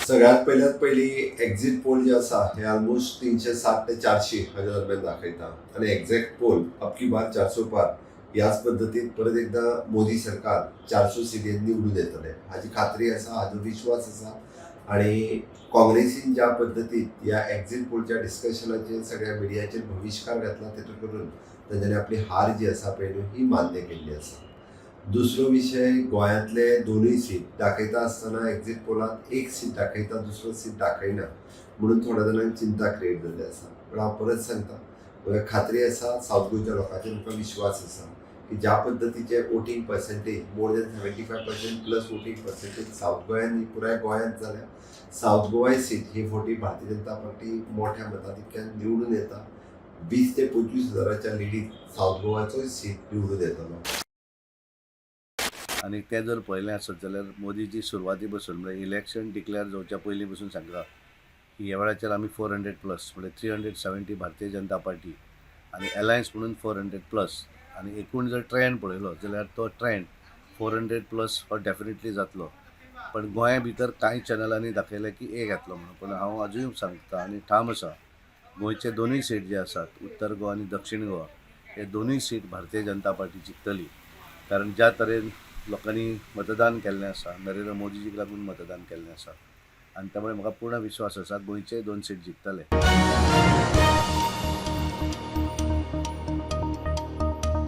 सगळ्यात पयल्यात पयली exit poll जे आसा हे ऑलमोस्ट 360 ते 400 हाज्या दरम्यान दाखयता आनी एक्झॅक्ट पोल अब की बार 400 पार ह्याच पद्दतीन परत एकदां मोदी सरकार 400 सिटीन निवडून येतले हाजी खात्री आसा, हाजो विश्वास आसा. आनी काँग्रेसीन ज्या पद्दतीन ह्या एक्झिट पोलच्या डिस्कशनाचेर सगळ्या मिडियाचेर बहिश्कार घातला, तेतून करून तेंच्यांनी आपली हार जी आसा पळय न्हू ही मान्य केल्ली आसा. दुसरो विशय, गोंयांतले दोनूय सीट दाखयता आसतना एक्झिट पोलांत एक सीट दाखयता, दुसरो सीट दाखयना म्हणून थोड्या जाणांक चिंता क्रिएट जाल्ली आसा. पण हांव परत सांगता, म्हाका खात्री आसा, सावथ गोंयच्या लोकांचेर म्हाका विश्वास आसा की ज्या पद्दतीचे voting percentage, more than 75% plus voting percentage south गोंयान न्ही, पुराय गोंयांत जाल्या, सावथ गोवा सीट ही फावटी भारतीय जनता पार्टी मोठ्या मताधिक्यान निवडून येता. 20 ते 25 हजाराच्या लिडीत सावथ गोवाचोय सीट निवडून येतलो. आनी तें जर पळयलें आसत जाल्यार मोदीजी सुरवाती पसून, म्हळ्यार इलेक्शन डिक्लेअर जावच्या पयलीं पसून सांगता की ह्या वेळाचेर आमी 400 प्लस, म्हणजे 370 भारतीय जनता पार्टी आनी एलायन्स म्हणून 400 प्लस. आनी एकूण जर ट्रेंड पळयलो जाल्यार तो ट्रेंड 400 प्लस हो डेफिनेटली जातलो. पण गोंया भितर कांय चॅनलांनी दाखयलें की एक येतलो म्हणून, पण हांव आजूय सांगता आनी ठाम आसा, गोंयचे दोनूय सीट जे आसात, उत्तर गोवा आनी दक्षीण गोवा, हे दोनूय सीट भारतीय जनता पार्टी जिखतली. कारण ज्या तरेन लोकांनी मतदान केल्लें आसा, नरेंद्र मोदीजीक लागून मतदान केल्लें आसा आनी त्यामुळे म्हाका पूर्ण विश्वास आसा, गोंयचे दोन सीट जिखतले.